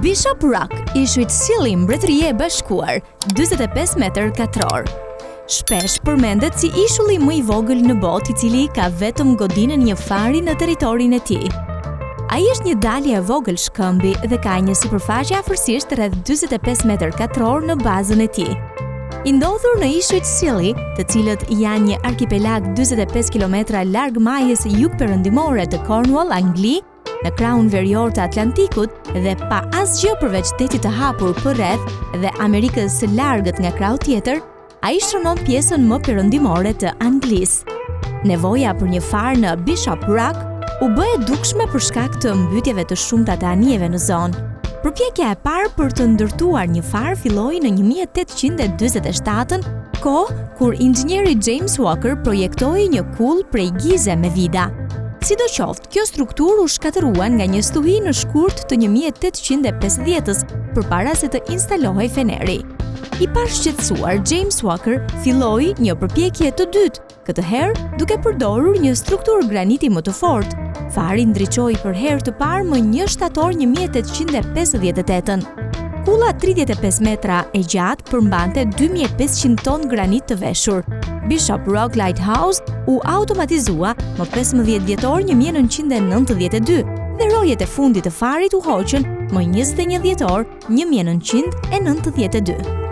Bishop Rock, Ishujt Scilly, Mbretëria e Bashkuar, 45 metër katror. Shpesh përmendet si ishulli më i vogël në botë i cili ka vetëm godinën e një fari në territorin e tij. Ai është një dalje e vogël shkëmbi dhe ka një sipërfaqe afërsisht rreth 45 metër katror në bazën e tij. I ndodhur në ishujt Scilly, të cilët janë një arkipelag 45 kilometra larg majës jugperëndimore të Cornwall, Angli, në krahun verior të Atlantikut dhe pa asgjë përveç detit të hapur përreth dhe Amerikës së largët nga krahu tjetër, ai shënon pjesën më perëndimore të Anglisë. Nevoja për një far në Bishop Rock u bë e dukshme për shkak të mbytjeve të shumta të anijeve në zonë. Përpjekja e parë për të ndërtuar një far filloi në 1847-ën, kohë kur inxhinieri James Walker projektoi një kullë prej gize me vida. Sidoqoftë, kjo strukturë u shkatërrua nga një stuhi në shkurt të 1850-ës, përpara se të instalohej feneri. I pashqetësuar, James Walker filloi një përpjekje të dytë, këtë herë duke përdorur një strukturë graniti më të fortë. Fari ndriçoi për herë të parë më 1 shtator 1858-ën. Kulla 35 metra e gjatë përmbante 2500 ton granit të veshur. Bishop Rock Lighthouse u automatizua më 15 dhjetor 1992 dhe rojet e fundit të farit u hoqën më 21 dhjetor 1992.